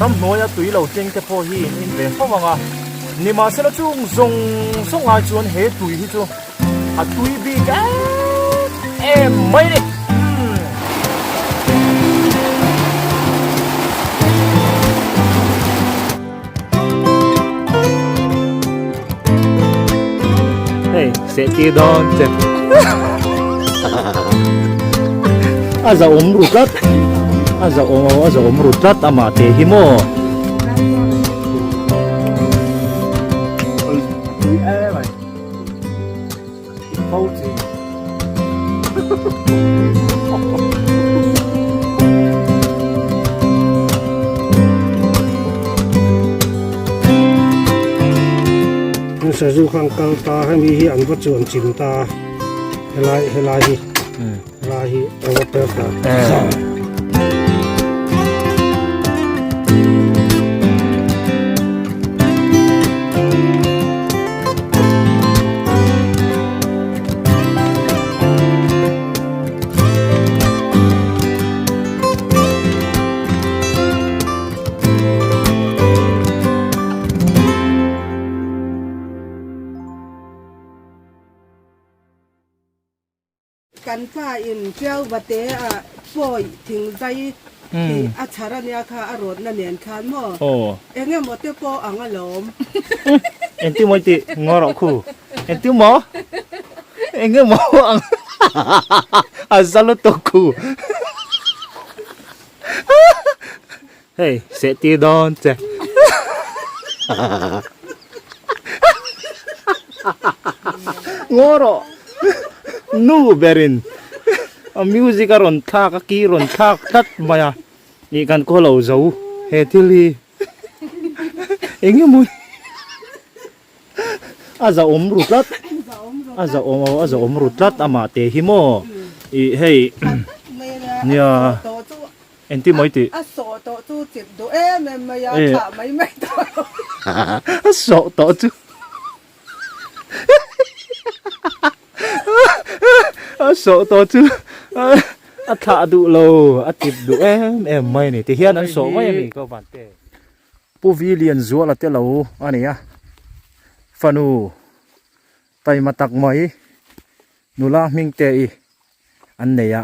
Ramhnuaia tui lo tling te pawh hi in in ve fo ang a, nimahsela chung zawng zawng ai chuan he tui hi chu a tui bik em em mai a ni. Hei seh tir dawn che a za awm ru tlat a za awm a za awm ru tlat amah te hi maw Sazu khan kal ta hemi hi an va chuan chim ta helai helai hi helai hi a va per ta. Kan pa in Tiau Vate ah pawi thing zai tih a chhar a nia kha a rawtna nen khan maw eng emaw te pawh ang alawm. Engtin maw i tih ngaw rawh khu engtin maw eng emaw ang a za lutuk khu hei seh tir dawn che. Ngaw rawh nu berin a music a rawn thlak a ki rawn thlak tlat mai a ih kan khaw lo zo he thil hi eng emaw a zahawm ru tlat a zahawm a zahawm ru tlat amah te hi maw ih hei nia Engti maw i tih? A sawh tawh chu chip duh em em mai a, thlah mai mai tawh lo. A sawh tawh chu A sawh tawh chu a thlah duh lo, a chip duh em em mai a ni. Tihian an sawh mai a ni ko van te. Pu Vi Lianzuala te lo a ni a, fanu taima tak mai nula hming te i an nei a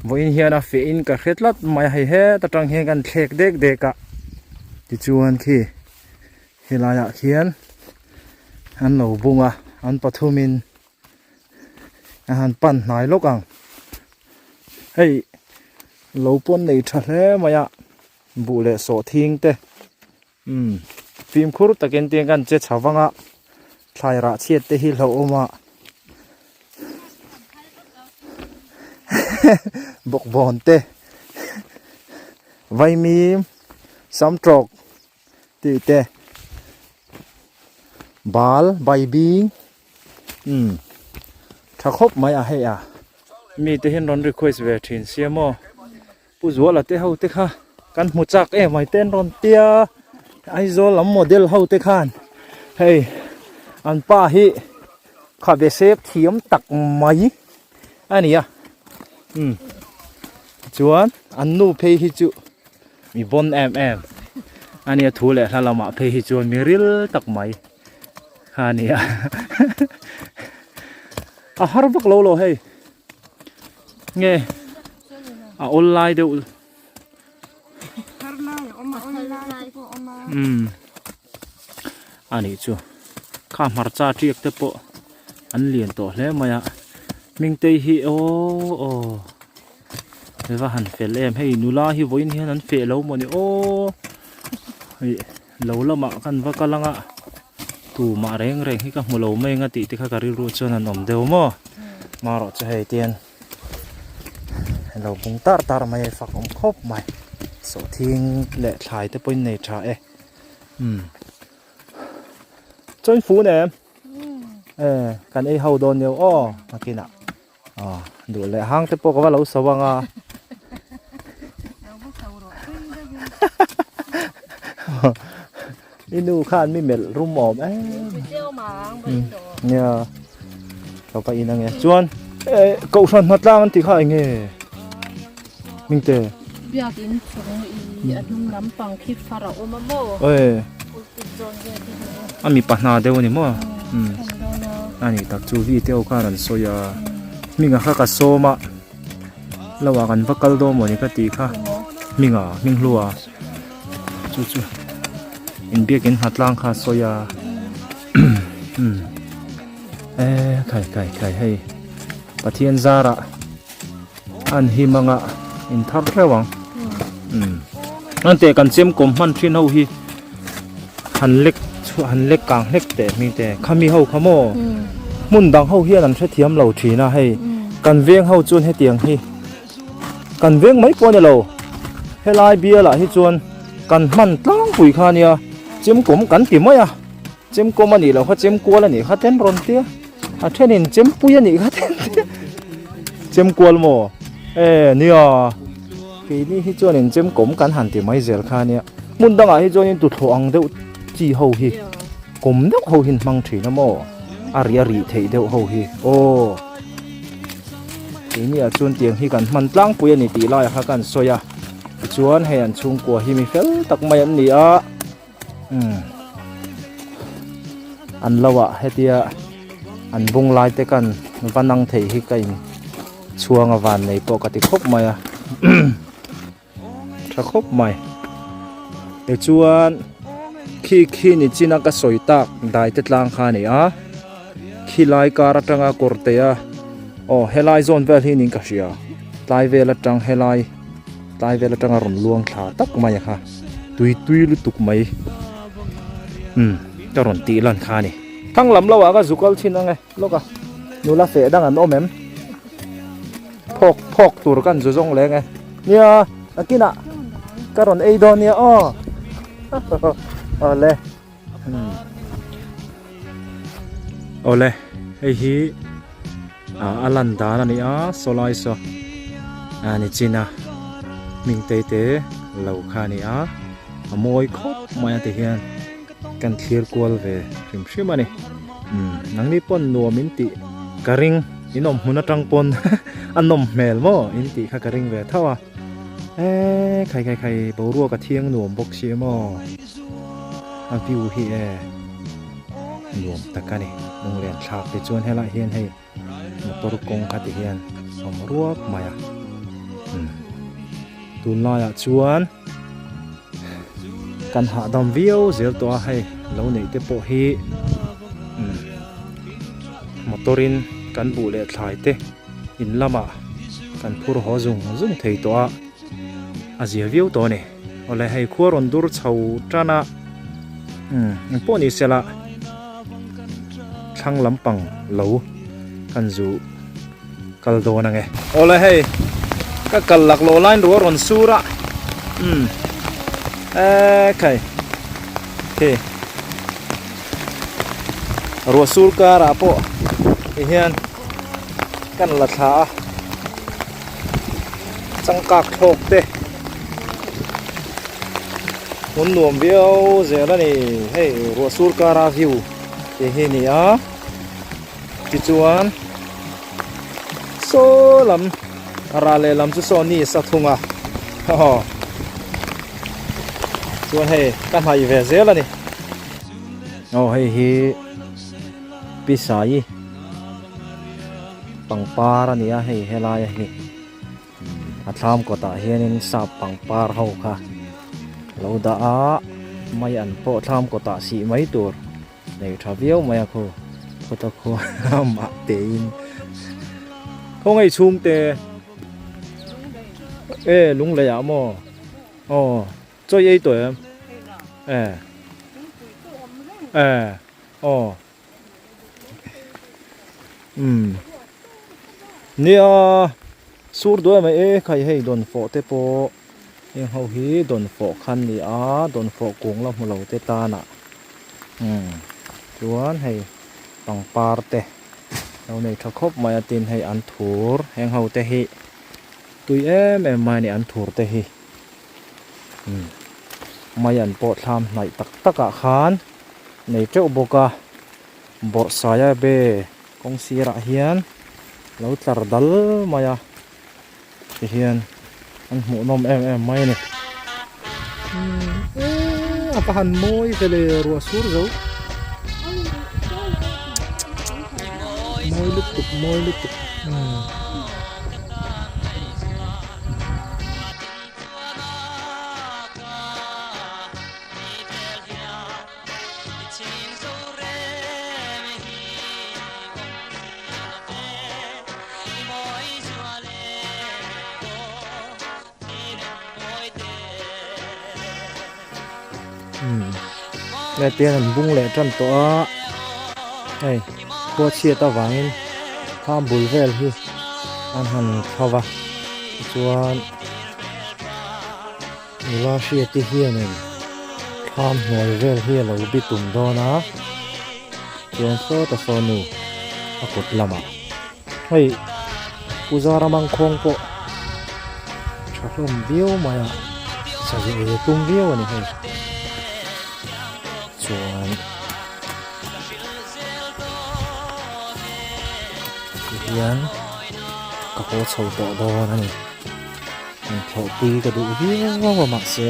vawiin hian a feh in ka hre tlat mai a hei het atang hian kan thlek dek dek a tichuan khi helai ah khian an lo bung a an pathum in a han pan hnai lawk ang hei lo pawn nei tha hle mai a buh leh sawhthing te umm fimkhur takin tiang kan che chho vang a thlai rah chhiat te hi hlauhawm a bawkbawn te vaimim samtawk tih te bal baibing umm tha khawp mai a hei a mite hian rawn request ve thin sia maw. Pu Zuala te ho te kha kan hmu chak em mai te an rawn tia Aizawl lam model ho te khan hei an pa hi khabe sep thiam tak mai a ni a um chuan an nu phei hi chu mi bon em em a nia thu leh hla lamah phei hi chuan mi ril tak mai kha a ni a a har vak lo lo hei. Nge a awl lai deuh umm a nih chu kha hmarcha tiak te pawh an lian tawh hle mai a hmingtei hi aw aw he va han fel em hei nula hi vawiin hian an feh lo mawni aw ih lo lamah kan va kal ang a. Tumah reng reng hi ka hmu lo mai ang a tih te kha ka rilru chuan an awm deuh maw marawh chu hei tian lo bung tar tar mai a fak awm khawp mai sawhthing leh thlai te pawhin nei tha e umm chuan fun em e kan ei ho dawn nia aw nakinah aw duh leh hang te pawh ka va lo so ang a. I nu khan mi melh rum awm em nia ka va in ange chuan eh kohhran hma tlang an tih kha eng nge hming te. Biakin chung i a hnung lampang khi far a awm a maw? Aw Pulpit zawn vel hi ni e. A mipa hna deuh a ni maw? Umm dawn a. A ni tak chu vi te ho khan an sawi a. Hminga kha ka sawm a. Lo ah kan va kal dawn mawni ka tih kha. Hminga hming hlua chu chu inbiakin hna tlang kha a sawi a. Umm e khai khai khai hei Pathian zarah. An him anga in thar hreuh ang. Umm. An teh kan chem kawm hman thin ho hi han lek chhuah han lek kang hlek teh hming te khami ho kha maw hmun dang ho hian an hrethiam lo thin a hei kan veng ho chuan hetiang hi kan veng mai pawh a ni lo helai bialah hi chuan kan hman tlangpui kha ania chem kawm kan ti mai a. Chemkawm a nih loh kha chemkual a nih kha ten rawn tia a thenin chempui a nih kha ten tia chemkual maw e nia keini hi chuanin chemkawm kan han ti mai zel kha nia hmun dangah hi chuanin tuthlawh ang deuh chi ho hi kawm deuh ho hi an hmang thin a maw a ri a rih theih deuh ho hi aw keini ah chuan tiang hi kan hman tlangpui a ni tih laiah kha kan sawi a tichuan hei an chhungkua hi mi fel tak mai an ni a. Umm an lo ah hetia an bung lai te kan va nang thei hi ka in chhuang a van nei pawh ka ti khawp mai a tha khawp mai tichuan khi khi ni chin a ka sawi tak dai te tlang kha a ni a khilai kar atanga kawr te a aw helai zawn vel hi niin ka hria tlai vel atang helai. Tlai vel atanga rawn luang thla tak mai a kha tui tui lutuk mai umm ka rawn tih lan kha a ni. Thang lam lo ah ka zu kal thin ang e lawk a nula feh dang an awm em phawk phawk tur kan zu zawng leng e nia nakinah ka rawn ei dawn nia aw awle umm awle hei hi. A lan dan a ni a saw lai saw a ni chin a hming te te lo kha a ni a a mawi khawp mai a ti hian kan thlir kual ve hrim hrim a ni umm nangni pawn nuam in tih ka ring in awm hmun atang pawn a nawm hmel maw in tih kha ka ring ve tho a eee khai khai khai boruak a thiang nuam bawk si maw a view hi e. Nuam tak a ni. Lunglen thlak te chuan helaiah hian hei motor kawng kha ti hian a awm ruak mai a. Umm tunlaiah chuan kan hahdam viau zel tawh a hei lo neih te pawh hi umm motor in kan buh leh thlai te in lamah kan phur haw zung zung thei tawh a a zia viau tawh a ni. Awle hei khua rawn dur chho tan a umm engpawh ni sela thlang lampang lo kan zu kal dawn ange. Awle hei ka kal lak lawh lain ruah rawn sur a umm ekhai khi ruah sur karah pawh ti hian kan la thla a changkak thlawk te. Hmun nuam viau zel a ni hei ruah sur kara view tih hi a ni a tichuan saw lam a rah leh lam chu saw ni sa thung a haw chuan hei ka hnaih ve zel a ni aw hei hi pisai pangpar a ni a hei helai a hi. A thlam kawtah hianin sap pangpar ho kha lo dah a mai an pawh thlam kawtah sih mai tur nei tha viau mai a khu khuta khu mah tein khawngaih chhungte e lunglei ah maw aw chaw i ei tawh em e e aw. Umm nia sur duai mai e khai hei dawn fawh te pawh heng ho hi dawn fawh khan ni a dawn fawh kung la hmu lo te tan ah umm chuan hei pangpar te lo nei tha khawp mai a tin hei an thur heng ho te hi tui em em mai a ni an thur te hi umm mai an pawh thlam hnaih tak tak ah khan. Nei teuh bawk a, bawrhsaia be kawng sirah hian lo tlar dal mai a tihian An hmuhnawm em em mai a ni. A va han mawi ve le ruah sur zo. Mawi lutuk mawi lutuk. Hetiang an bung leh tan tawh a hei khua chhiat avangin thlam bul vel hi an han thlo va tichuan Nula hriati hianin thlam hnuai vel hi a lo bi tum dawn a, chuan sawta saw nu a kut lamah hei Pu Zara mangkhawng pawh tha hlawm viau mai a, sazu ei a tum viau a ni hei chuan tihian ka haw chho tawh dawn a ni. An thlawhpui ka duh viau a mahse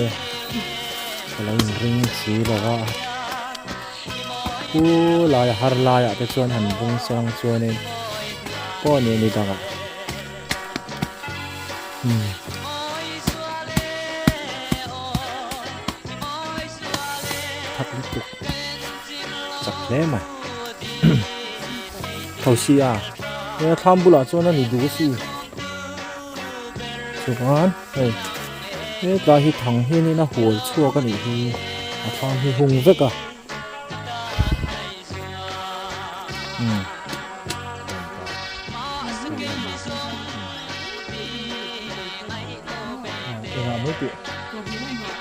ka lo inring si lo a, pu laia har laiah te chuan han bung sang chuanin pawh ni ni dangah umm thak lutuk chak hle mai thosi a he thlam bulah chuan a ni duh si. Chuan hei hetlai hi thang hianin a hual chhuak a nih hi a thlam hi hung vek a umm engah mai tih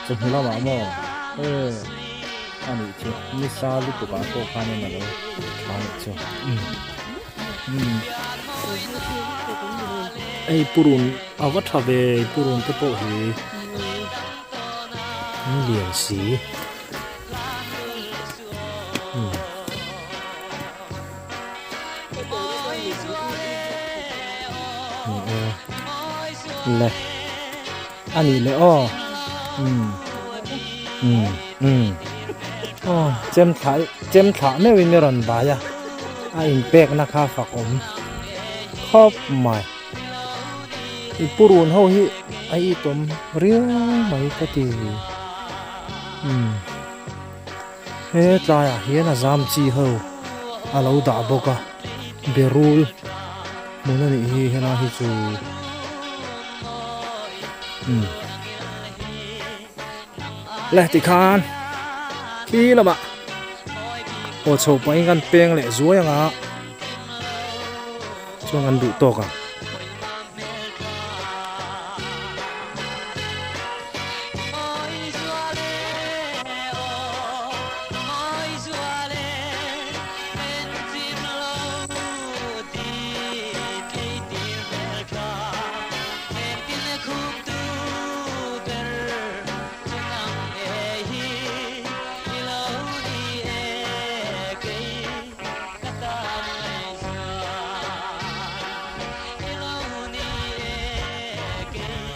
chawhnu lamah maw e a nih chu nisa lutuk ah pawh khanin a lo tha nih chu umm. Hei purun a va tha ve purun te pawh hi an lian si umm le a nih leh aw umm umm umm aw chem thlah chem thlah meuhin i rawn bai a a inpekna kha fak awm khawp mai i purun ho hi a itawm riau mai ka ti umm he tlaiah hian a zam chi ho a lo dah bawk a berul hmun a nih hi helai hi chu umm le tikhan khi lamah aw chho pahin kan peng leh zuai anga chuan kan duh tawk ang.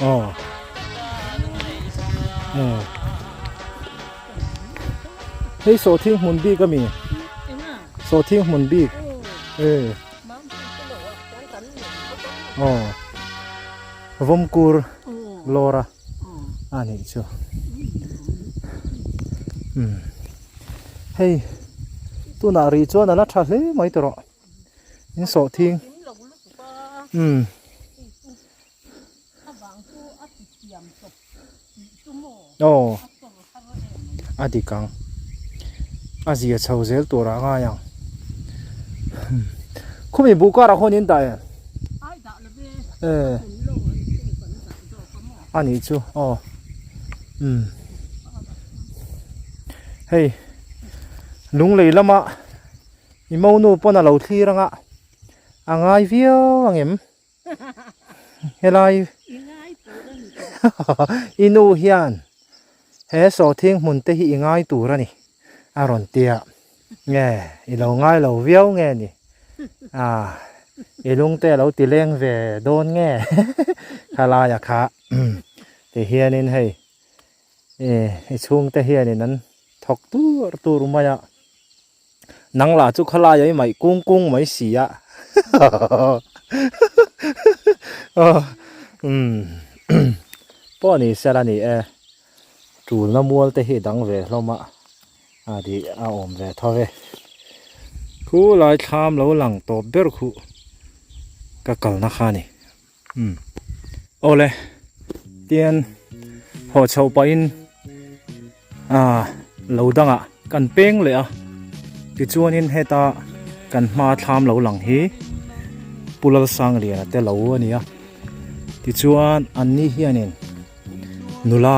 Aw eh hei sawhthing hmun bik a mi sawhthing hmun bik eh aw vawmkur lawr a a nih chu umm hei tunah rih chuan a la tha hle mai tawh rawh in sawhthing umm aw a dik ang a zia chho zel tur ah a ngai ang khumi buh karah khawn in dah em eh a nih chu aw umm hei lunglei lama i monu pawn a lo thlir anga a ngai viau ang em. Helai i nu hian he sawhthing hmun te hi i ngai tur a ni a rawn ti a nge i lo ngai lo viau nge ni a i lung te a lo ti leng ve dawn nge khalai a kha. Ti hianin hei i chhungte hianin an thawk tur tur mai a, nang lah chu khawlai ah i maih kung kung mai si a umm pawh ni sela ni e, tulna mual te hi dang ve hlawm a a tih a awm ve tho ve. Khulai thlam lo lang tawp ber khuh ka kalna kha a ni. Umm awle tian haw chho pahin ah lo dangah kan peng leh a tichuanin heta kan hma thlam lo lang hi Pu Lalsangliana te lo a ni a tichuan an ni hianin nula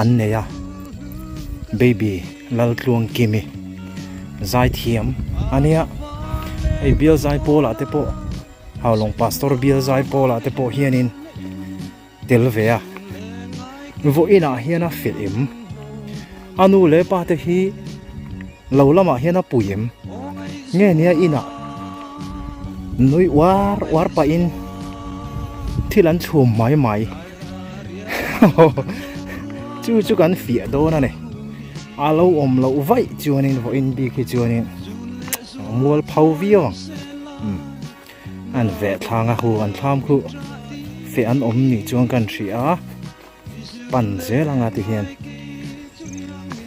an nei a baby Laltluangkimi zaithiam a nia hei bial zaipawl ah te pawh. Haulawng Pastor bial zai pawlah te pawh hianin tel ve a, vawiinah hian a fel em? A nu leh pa te hi lo lamah hian a pui em? Nge nia inah nui uar uar pahin thil an chhum mai mai chu chu kan fiah dawn a ni. A lo awm loh vaih chuanin vawiin bik hi chuanin mual pho viau ang. Umm an veh thlang a hu an thlam khu feh an awm nih chuan kan hria a pan zel anga ti hian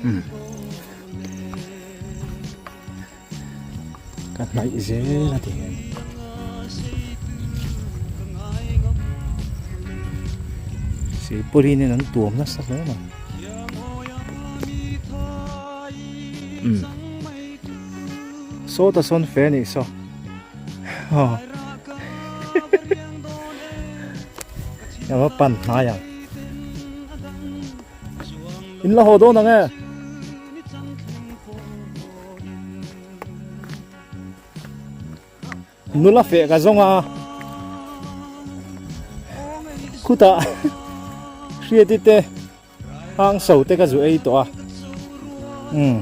umm ka hnaih zel a ti hian. Silpauline in an tuam nasa hle mai umm. Sawta sawn fe anih saw Ava pan hnai ang In la haw dawn ang e Nula feh ka zawng a Khutah Hriati te Hang so te ka zu ei tawh a umm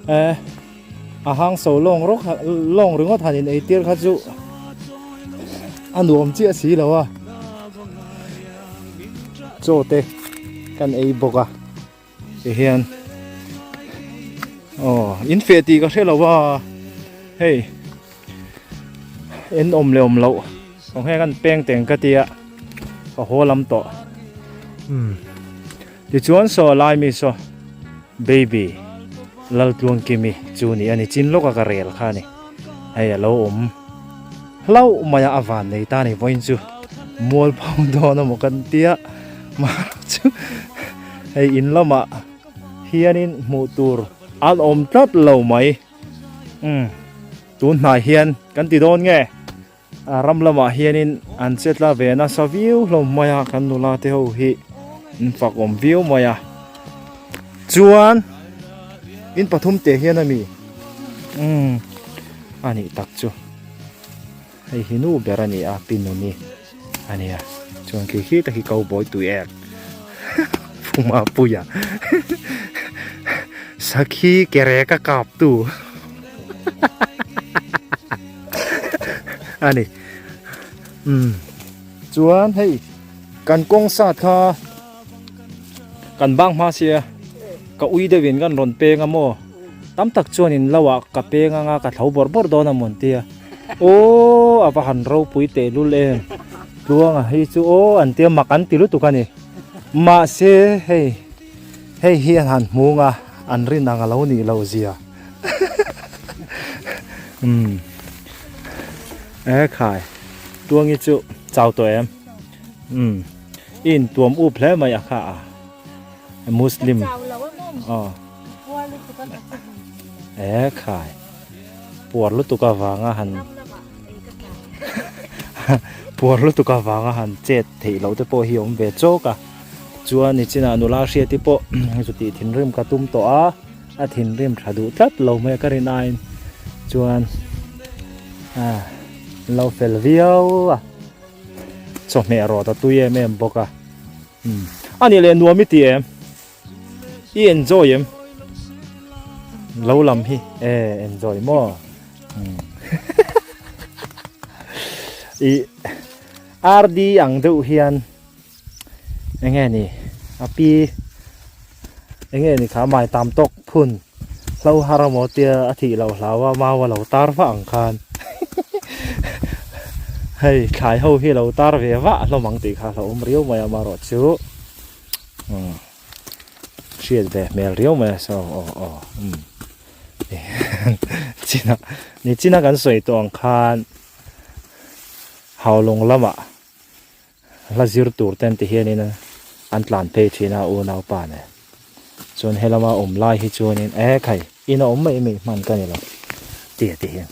eh a hang so lawng rawk lawng ringawt han in ei tir kha chu a nuam chiah si lo a chaw te kan ei bawk a ti hian aw in feh tih ka hre lo a hei en awm leh awm loh. Kawng heng an peng teng ka tia ka haw lam tawh umm tichuan saw lai mi saw baby Laltluangkimi chu ni a ni chin lawka ka rel kha a ni hei a lo awm hlauh mai a a van nei ta a ni vawiin chu mual pho dawn emaw kan tia mahse chu hei in lamah hianin hmuh tur an awm tlat lo mai umm tun hnai hian kan ti dawn nge. A ram lamah hianin an che tla ve nasa viau hlawm mai a kan nula te ho hi an fak awm viau mai a chuan in pathum te hian a mi umm a nih tak chu hei hi nu ber a ni a pinuni a nia chuan khi khi te khi cowboy tui ek puma puia sakhi ke rek a kap tu. A ni umm chuan hei kan kawng sat kha kan bang hma sia ka ui deuh in kan rawn peng a maw tam tak chuan in lo ah ka peng anga ka tho bawrh bawrh dawn a mawn tia aw a va han ropui teh lul em tluanga hi chu aw an tia mak an ti lutuk a ni mahse hei hei hi an han hmung a an rin ang a lo nih loh zia. Umm e khai tuangi chu chau tawh em umm i intuam up hle mai a kha a muslim aw e khai puar lutuk avanga han puar lutuk avanga han chet theih loh te pawh hi a awm ve chawk a chuan nichinah nula hriati pawh chuti thinrim ka tum tawh a. A thinrim tha duh tlat lo mai a ka rin aiin chuan ah lo fel viau a chawhmeh rawt a tui em em bawk a umm a nih leh nuam i ti em i enjoy em lo lam hi e enjoy maw umm i RD ang deuh hian. Enge ni a pi enge ni kha mai tam tawk phun hlo har amaw tia a thih loh hlau a mau a lo tar vah ang khan hei thlai ho hi lo tar ve vah hlawm ang tih kha a hlauhawm riau mai a amaherawhchu umm hriat ve hmel riau mai a saw aw aw umm china ni china kan sawi tawh ang khan haulawng lamah Hla zir tur ten ti hianin an tlan phei thin a unaupa nen. Chuan helama awm lai hi chuanin e khai in a awm mai mai hman ka ni lo ti a ti hian.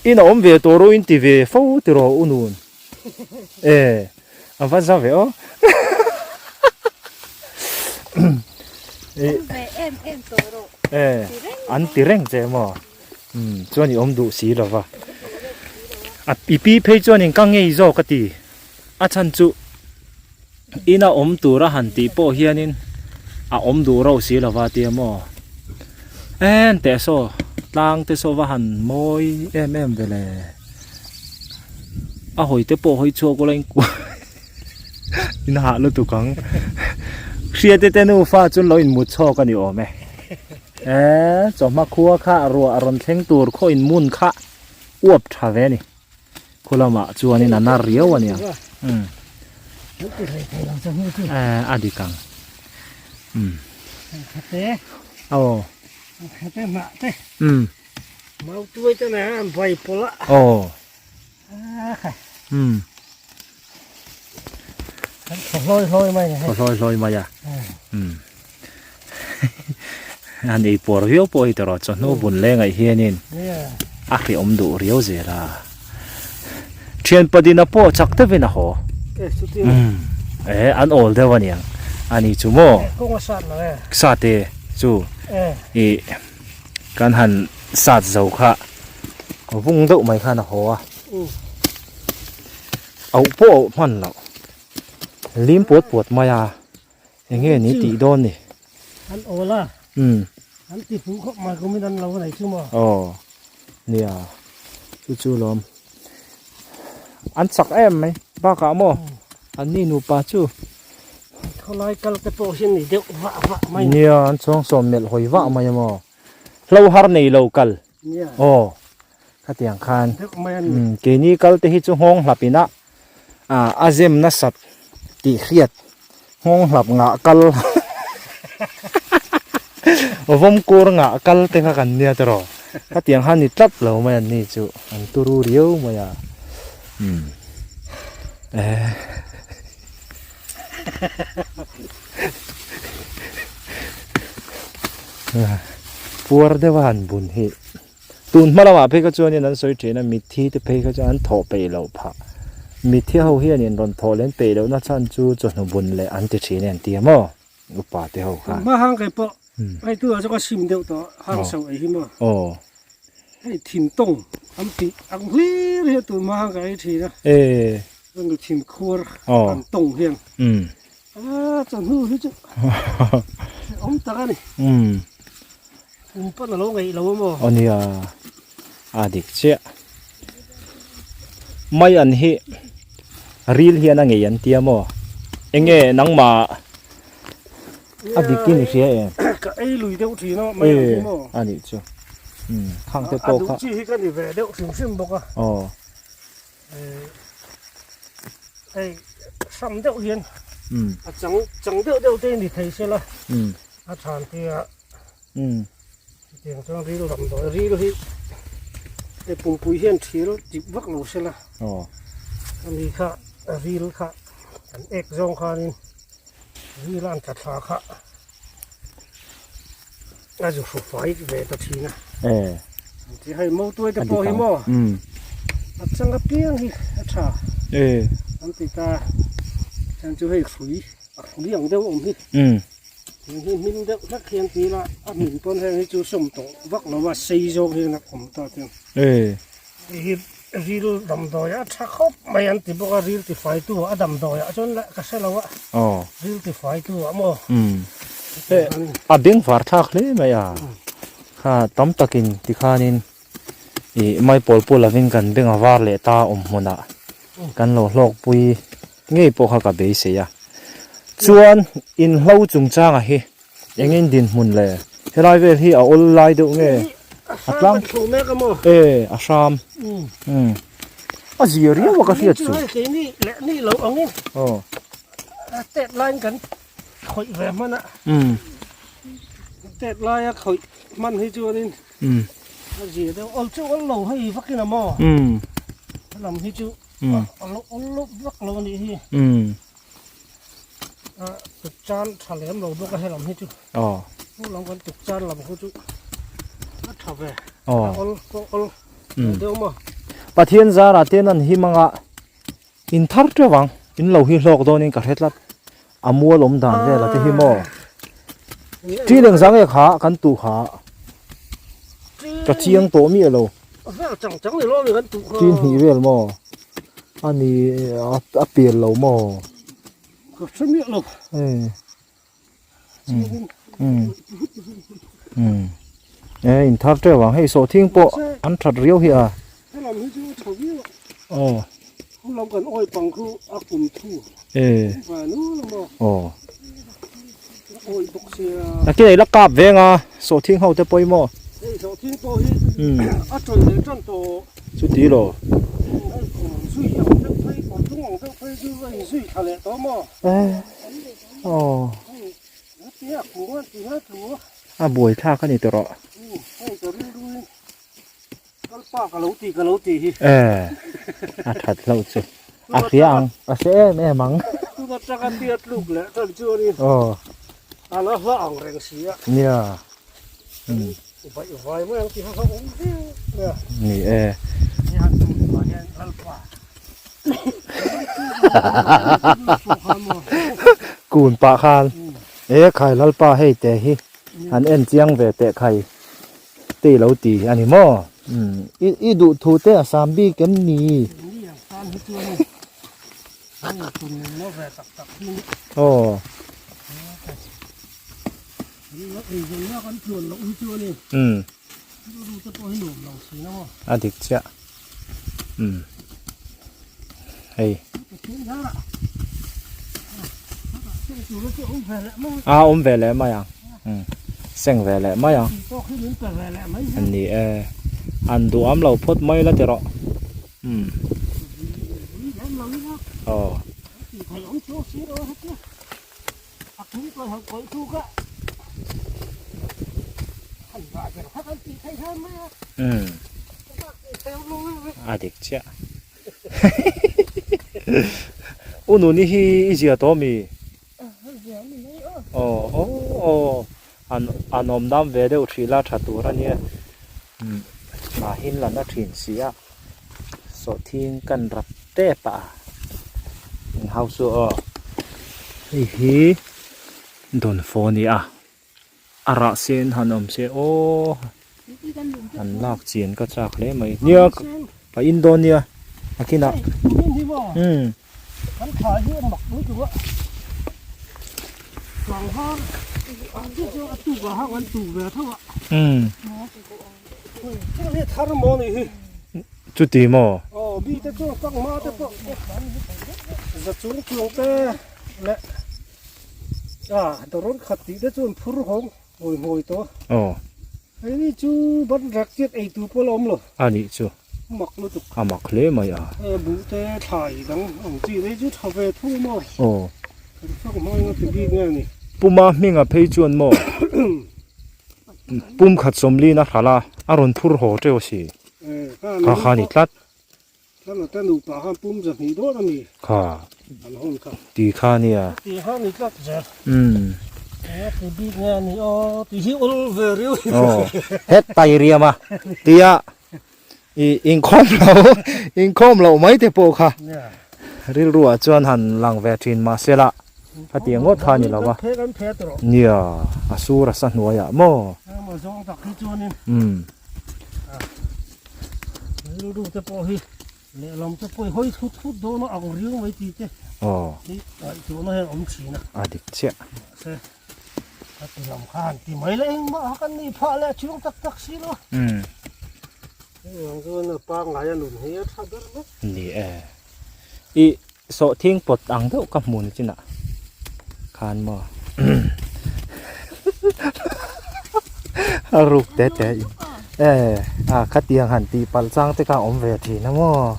In a awm ve tawh rawh in ti ve fo ti rawh u nun. E a va za ve aw. Awm ve em em tawh rawh. E an ti reng che maw. Umm chuan i awm duh si lo va. A i pi phei chuanin ka ngei zawk a ti. A chhan chu ina awm tura han tih pawh hianin a awm duh rauh si lo va tia maw. En teh saw tlang te saw va han mawi em em ve le. A hawi te pawh hawi chhuak ula in kuah in hah lutuk ang. Hriate te nufa chu an lo inmut chhawk a ni awm e. Eee chawhma khua kha ruah a rawn thleng tur khaw in mun kha uap tha ve a ni. Khu lamah chuanin a nar riau a nia. Umm. Eee a dik ang. Umm. Aw. Umm. Aw. Umm. Thaw hlawi hlawi mai a. Thaw hlawi hlawi mai a. Umm. An ei puar viau pawh hi tawrh chawhnu bun leng ah hianin a hriawm duh riau zel a. Thian padina pawh chak deuhin a haw. Umm. E an awl deuh a niang. Ani chu maw? Sat e chu. I kan han sat zo kha vung deuh mai khan a haw a. Auh pawh auh hman loh. Lim puat puat mai a. Eng nge ni tih dawn ni? An awl a. Umm. An ti fuh khawp mai kumin an lo nei chu maw? Aw. Nia. Chu chu lawm. An chak em mai. Bakah maw? An ni nupa chu. Khawlai kal te pawh hi ni deuh vah vah mai. Nia, an chhawng sawm melh hawi vah mai a maw? Hlo har nei lo kal. Nia. Aw. Khatiang khan keini kal te hi chu nghawng hlap ina a zem nasat tih hriat nghawng hlap ngah kal vawm kur ngah kal te kha kan nia tiraw khatiang khan ni tlat lo mai an ni chu an turu riau mai a umm eh puar deuh a han bun hi. Tun hma lamah phei kha chuanin an sawi thin a, mitthi te phei kha chuan an thawh peih loh phah. Mitthi ho hianin rawn thawh leh an peih lohna chhan chu chawhnu bun leh an ti thin e an ti a maw? Upa te ho khan. Hma hang kei pawh hei tunah chuan ka sim deuh tawh hang so ei hi maw? Aw. Hei thintawng an tih ang hlir hi tun hma hang ka ei thin a. Ee. Hemi thin khuar an tawng hian. A chawhnu hi chu awm tak a ni. Kum pawn a lo ngaih lo a maw? Aw nia, a dik chiah. Mai an hi ril hian a ngei an tia maw? Enge nangmah a dik in i hria em? Ka ei lui deuh thin a mai an hi maw? A nih chu. Khang te pawh kha. A duh chi hi ka ni ve deuh hrim hrim bawk a. Aw. Hei hram deuh hian a chang chang deuh deuh te ni thei sela a than tia chutiang chuan ril damdawi ril hi hei pumpui hian thil tip vak lo sela ani kha ril kha an ek zawng khanin ril a an tla thla kha a zu hru fai ve ta thin a ti hei motuai te pawh hi maw a chang apiang hi a tha an ti ta chuan chu hei hrui a hrui ang deuh awm hi heng hi hmin deuh hlek hian ti ila a hmin pawn heng hi chu sawm tawh vak lo a sei zawk hian a awm ta chuan hei hi ril damdawi a tha khawp mai an ti bawk a ril ti fai tu a damdawi ah chuan ka hre lo a ril ti fai tu ah maw a beng var thlak hle mai a kha tam takin tikhanin ih mai pawl pawh lovin kan beng a var leh ta awm hmunah kan lo hlawkpui ngei pawh kha ka beisei a. Chuan in hlo chungchanga hi engin dinhmun le? Helai vel hi a awl lai deuh nge? A tlang e a hram. Umm a zia riau a ka hriat chu. Aw. Tet laiin kan khawih ve hman a. Tet laia khawih hman hi chuanin a zia deuh awl chu awl lo hei vakin a maw? Helam hi chu a lo awl vak lo a nih hi. Tuk chan tha lem lo bawk a helam hi chu. Aw. Chu lam kan tuk chan lam khu chu a tha ve. Aw. A awl pawh awl deuh maw. Pathian zara ten an him anga in thar teuh ang in lo hi hlawk dawnin ka hre tlat. A mual awm dan vel a te hi maw. Ṭi leng zang e kha kan tuh kha ka chiang tawh miah lo. Vel chang chang ni lo mi kan tuh kha. Ṭi hnih vel maw. A ni a pian lo maw? Ka hre miah lo. E in thar teuh ang hei sawhthing pawh an that riau hi a. Helam hi chu a tha viau a. Aw. Helam kan awi pang khu a kum thu. E. Van u la maw. Aw. Awi bawk sia. Nakin ei la kap veng a sawhthing ho te pawimawh. Hei sawhthing pawh hi a tawih leh tan tawh. Chuti lo. Aw. A buai thlak a ni tawh rawh. Eh. A that hlauh chu. A hria ang. A hre em em ang. Aw. Nia. Ni e. Kun pah khan e khai Lalpa hei te hi an en chiang ve teh khai te i lo ti a ni maw? I duh thu te a sam bik em ni? Aw. Umm. A dik chiah. Umm. Hei. A awm ve leh mai ang. Umm. Seng ve leh mai ang. Ni e. An duham lo phawt mai la ti rawh. Umm. Aw. Umm a dik chiah U Nuni hi i zia tawh mi? Aw aw aw an an awm dam ve deuh hrih la tha tur a nia umm mahin la na thin si a sawhthing kan rap tep a in hau chu aw hei hi dawnfawh a ni a a rah sen han awm se aw an lak chian ka chak hle mai nia ka in dawn nia a kinah umm. Kan thla hi a mak lutuk a, tlangval te chu a tuk ah khan an tuk ve tho a. Umm. Thil hi thar maw nih hi. Chuti maw? Aw mi te chuan pakma te pawh za chung chung te leh a dawrawn khat tih te chuan phur hawng ngawi ngawi tawh a. Aw. Hei ni chu ban rek chiat ei tur pawh la awm lo. A nih chu. Mak lutuk. A mak hle mai a. He buh te thlai dang ang chi nei chu tha ve tho maw? Aw. Kan fak hmang a ti bik nge ni? Puma hminga phei chuan maw pum khat sawmlin a hralh a, a rawn phur haw teuh a si. Kha kha ni tlat. Kha ta nupa khan pum zahnih dawn a ni. Kha. An hawn kha. Ti kha nia. Ti kha ni tlat zel. Umm. Eng ti bik nge a ni aw ti hi awl ve riau. Aw. Het tai riam a. Tia i inkhawm lo inkhawm loh mai te pawh kha rilru ah chuan han lang ve thin mahse lah khatiang ngawt kha a ni lo a. Nia a sur a sa hnuai ah maw. Umm. Rilru te pawh hi lehlam te pawh hi hawi thut thut dawn a ang riau mai tih te Aw. hi ngaihtuahna hian awm thin a. A dik chiah. Mahse a ti lam kha han ti mai leh engmah a kan nih phah leh chiang tak tak si lo. Umm. Hei ang chuan a pangngai a nun hi a tha ber vek. Ni e. I sawhthing pawt ang deuh ka hmu ni chinah. Khan maw a ruk te te in e a khatiang han tih palh chang te kha a awm ve thin a maw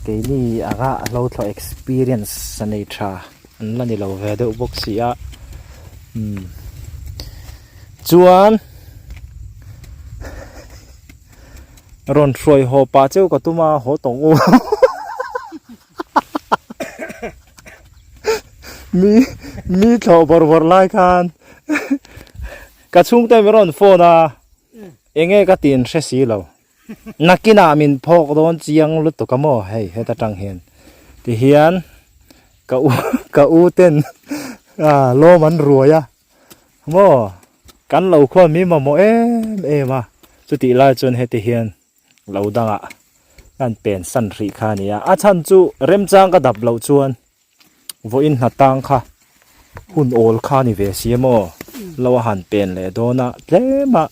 keini anga hlo thlawh experience a nei tha an la ni lo ve deuh bawk si a umm chuan rawn hruai haw pah cheu ka tum a haw tawng u. Mi mi thlawh bawrh bawrh lai khan ka chhungte min rawn phone a enge ka tin hre si lo nakinah min phawk dawn chiang lutuk a maw hei heta tang hian tihian ka u ka u ten ah lawm an ruai a maw kan lo khuan mi mamawh em em a chutih lai chuan heti hian Lo dangah kan pen san hrih kha a ni a, a chhan chu remchang ka dap loh chuan vawiin hna tang kha hun awl kha a ni ve si emaw lo a han pen leh dawn a tlem a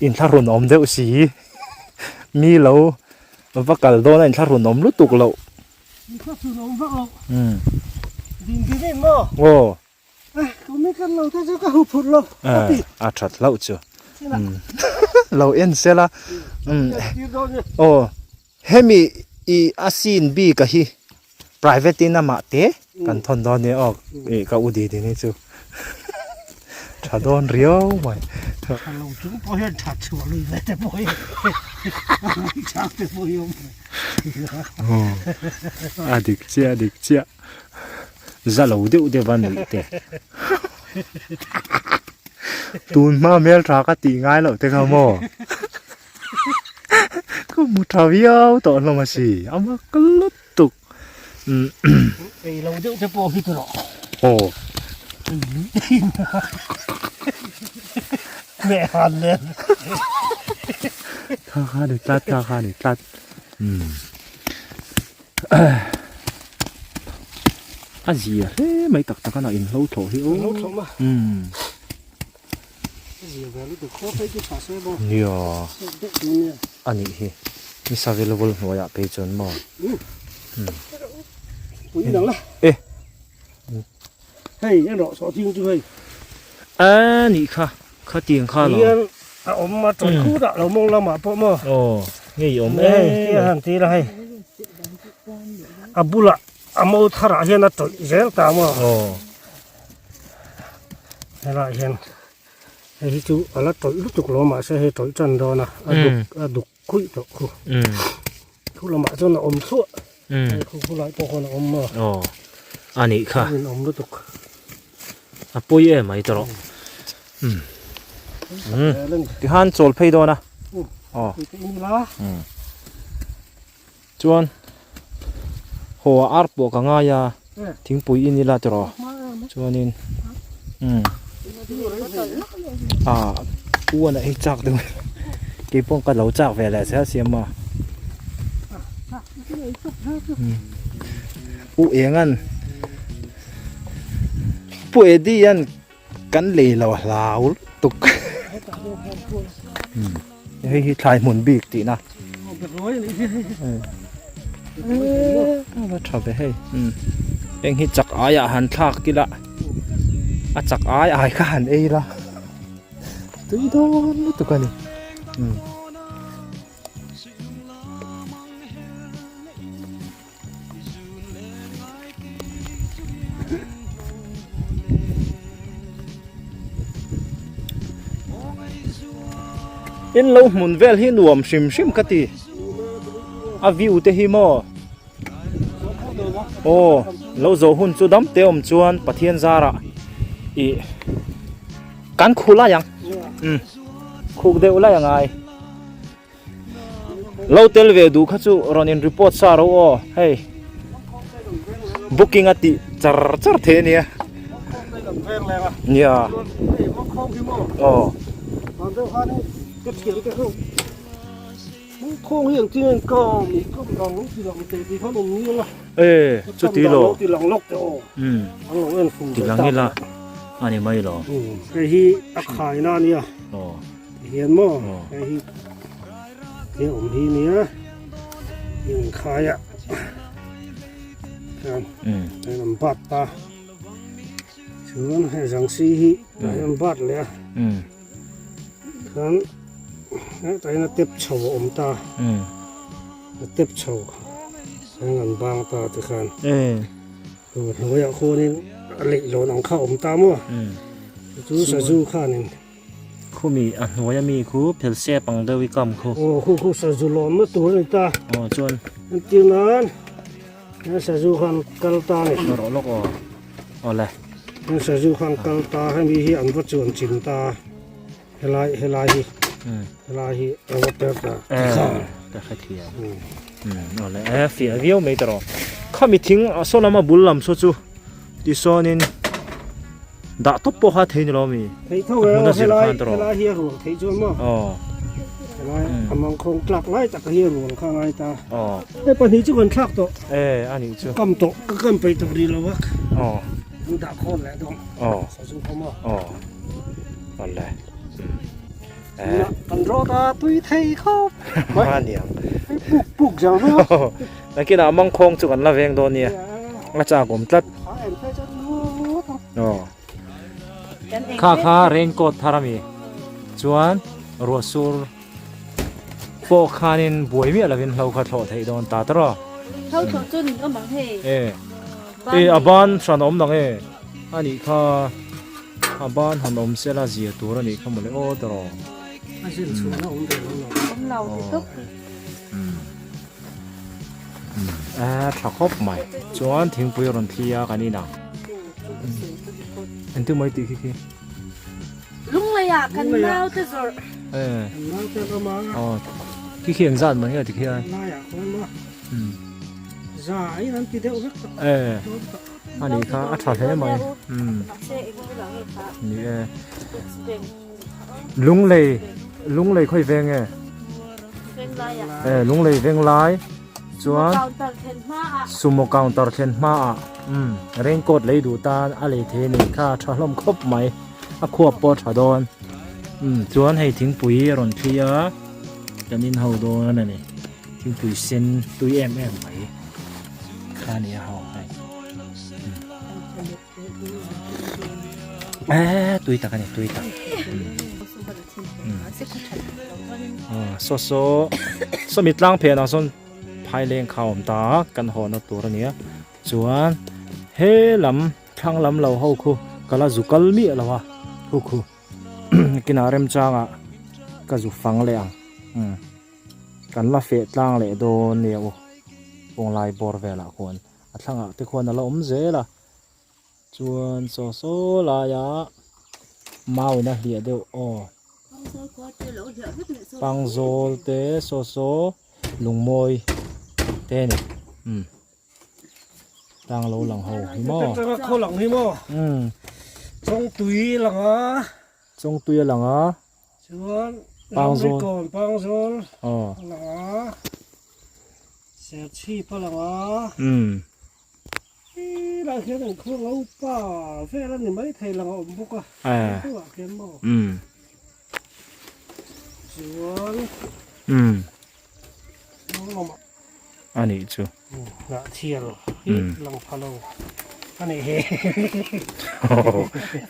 inthlahrun awm deuh si mi lo va kal dawn a inthlahrun awm lutuk loh. Inthlahrun awm vak loh. Ding ding in maw? Aw. A that hlauh chu lo en sela aw hemi i a scene bik a hi private in amah te kan thawn dawn nia aw ih ka u didi ni chu tha dawn riau mai. A dik chiah a dik chiah. Za lo deuh deuh a nuih te. Tun hma hmel tha ka tih ngai loh te kha maw. Ka hmu tha viau tawh hlawm a si. A mak lutuk. Ei lo deuh te pawh hi tawh. Aw. Meh han nen. Kha kha ni tlat kha kha ni tlat. A zia hle mai tak tak a na inhlo thlawh hi aw. Inhlo thlawh ma. A zia ve lutuk khaw phei chu tha se maw. Nia. A nih hi. Ni available hnuaiah phei chuan maw. Pui dang la. E. Hei en rawh sawh thing chu hei. A nih kha. Khatiang kha lo. Hian a awm a tawih khur ah lo mawng lamah pawh maw. Aw ngei awm e. Hei han ti la hei. A bulah a mo tharah hian a tawih zel ta maw. Aw. Helaiah hian hei hi chu a la tawih lutuk lo mahse hei tawih tan dawn a a duk a duk khuih tawh khu. Thu lamah chuan a awm thluah. Hei khu khulai pawh khawn a awm maw. Aw a nih kha. A awm lutuk. A pawi em mai tawh. Tihan chawl phei dawn a. Aw. Chuan haw a ar pawh ka ngai a thingpui in ila tawh chuanin ah uan a ei chak deuh keipawh ka lo chak ve leh zel siam a u eng an pu Eddie an kan lei lo hlau lutuk hei hi thlai hmun bik tihna a tha ve hei heng hi chak aiah han thlak ila a chak ai ai kha han ei la tui dawn lutuk a ni. In lo hmun vel hi nuam hrim hrim ka ti a view te hi maw aw lo zawh hun chu dam te awm chuan Pathian zarah ih kan khu lai ang umm khuk deuh lai a ngai. Lo tel ve duh kha chu rawn in report sa ro aw hei booking a tih char char thei a nia nia aw e chuti lo um ti lang ila a ni mai lo hei hi a khaina a nia aw. Hian maw hei hi he awm hi nia in khai a hian an bat ta Chuan hei zangsi hi tah hian bat leh a. Khan hetah hian a tep chho a awm ta. A tep chho hian an bang ta ti khan. Hnuaiah khuanin a leihlawn ang kha a awm ta maw? Chu sazu khanin. Khumi a hnuai ami khu phel sep ang deuh i kam khu. Aw khu khu sazu lawnna tur a ni ta. Aw chuan. Entir nan he sazu khan kal ta a ni. Rawh lawk aw. Aw le. He sazu khan kal ta hemi hi an va chuan chin ta helai helai hi helai hi a va per ta. Ka hrethiam. Aw le e fiah viau mai ta rawh. Khami thing a saw lama bul lam saw chu tisawnin dah tawp pawh kha thei ni lo mi. Thei tho e aw helai helai hi a rual theih chuan maw. Aw. Helai a mangkhawng tlak lai tak hi a rual kha ngai ta. Aw. Hei pahnih chu kan thlak tawh. E a nih chu. Kam tawh ka kam peih tawh rih lo a. Aw. An dah khawn leh dawn. Aw. Sazu kha maw. Aw. Awle. Kan rawt a tui thei khawp. A niang. Puk puk zo zo. Nakinah mangkhawng chu kan la veng dawn nia. A chak awm tlat. Aw. Kha kha raincoat thar ami. Chuan ruah sur pawh khanin buai miah lovin hlo kha thlawh theih dawn ta tawrh a. Hlo thlawh chu nin awm ang hei. E. E a ban hran awm dang e. A nih kha a ban han awm sela zia tur a nih kha mawle aw tawrh. A zin chhuahna awm ve lo lo. Awm lo ti tawp. A tha khawp mai. Chuan thingpui a rawn thli a kan in ang. Engtin mai tih khi khi. Lungleiah kan naute zawrh. E. Kan naute rama. Aw. Khi khi engzat mai nge ti khian. Laiah khuan maw. Za in an ti deuh vek tak. E. A nih kha a tha hle mai. Ni e. Lunglei Lunglei khawi veng nge? E Lunglei veng lai chuan Sumo counter thlen hmaah umm raincoat lei duh tan a lei thei a nih kha a tha hlawm khawp mai a khuap pawh a tha dawn umm chuan hei thingpui a rawn thli a kan in ho dawn a ni thingpui sen tui em em mai kha a ni a ho hei Eee tui tak a ni tui tak saw saw sawmi tlang phenah sawn phaileng kha a awm ta a kan haw na tur a nia chuan he lam thlang lam lo ho khu ka la zu kal miah lo a khu khu kinah remchangah ka zu fang leh ang kan la feh tlang leh dawn nia u pawnglai bawr velah khuan. A thlangah te khuan a la awm zel a, chuan saw saw laia mauin a hliah deuh aw. Pangzawl te saw saw lungmawi te a ni umm tlang lo lang ho hi maw. Khaw lang hi maw chawngtui a lang a. Chawngtui a lang a. Chuan Ramrikawn Pangzawl a lang a. Serchhip a lang a. He lai khian an khaw lo pa vel a ni maithei lang a awm bawk a. Khaw ah khian maw. Chuan A nih chu. Hnah thial hi lang pha lo a nih hi.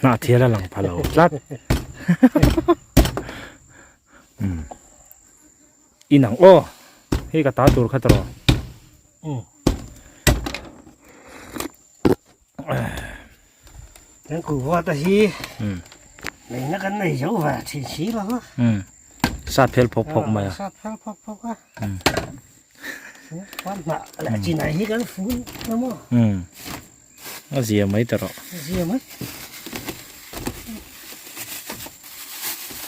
Hnah thial a lang pha lo tlat. Inang aw hei ka ta tur kha tawh. Kan kuhva te hi neihna kan nei zo ve thin si lo a. Sat phel phawk phawk mai a. Sat phel phawk phawk a. Pan hnah leh chinai hi kan fun na maw. A zia mai ta rawh. A zia mai.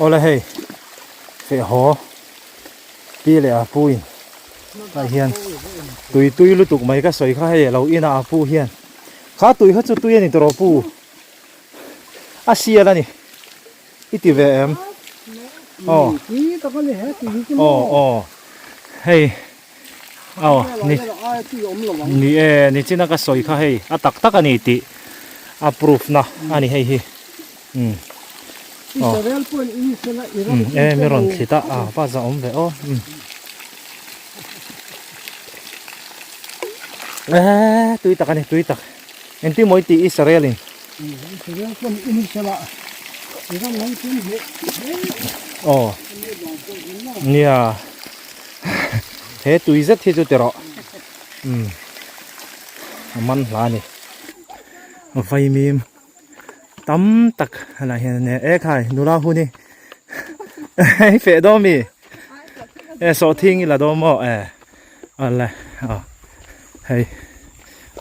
Awle hei feh haw pi leh a pu in tah hian tui tui lutuk mai ka sawi kha hei alo in a a pu hian kha tui kha chu tui a ni tawh rawh pu a sial a ni i ti ve em aw aw aw hei aw ni ni e nichina ka sawi kha hei a tak tak a ni tih a proof na a ni hei hi umm aw umm e mi rawn thlit a a va za awm ve aw umm e tui tak a ni tui tak engtin maw i tih Israel in. Aw nia he tui zet hi chu ti rawh umm a man hla a ni vaimim tam tak helai hian a nia e khai nula hun hi hei feh dawn mi e sawhthing i la dawn maw e Awle aw hei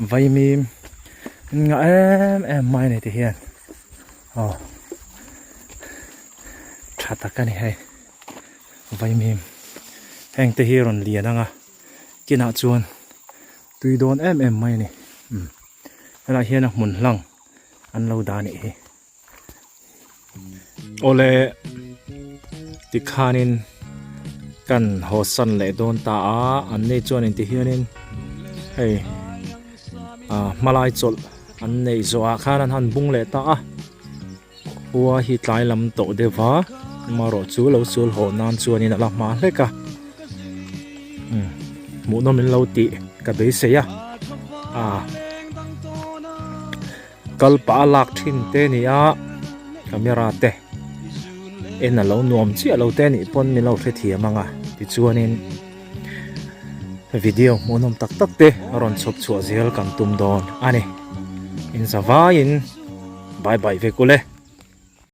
vaimim an ngah em em mai a ni ti hian aw tha tak a ni hei vaimim heng te hi rawn lian ang a kinah chuan tui dawn em em mai a ni umm helaiah hian a hmun hlang an lo dah a nih hi. Awle tikhanin kan haw san leh dawn ta a an nei chuan inti hianin hei ah hmalai chawlh an neih zawh ah khan an han bung leh ta a khua hi tlai lam tawh deuh va amaherawh chu lo sul haw nan chuanin a la hma hlek a umm hmuhnawm in lo tih ka beisei a ah. Kal pah a lak thin te ni a camera te en a lo nuam chiah lo te nih pawn min lo hrethiam ang a tichuanin video hmuhnawm tak tak te a rawn chhawp chhuah zel kan tum dawn a ni inzavaiin bye bye vek ule.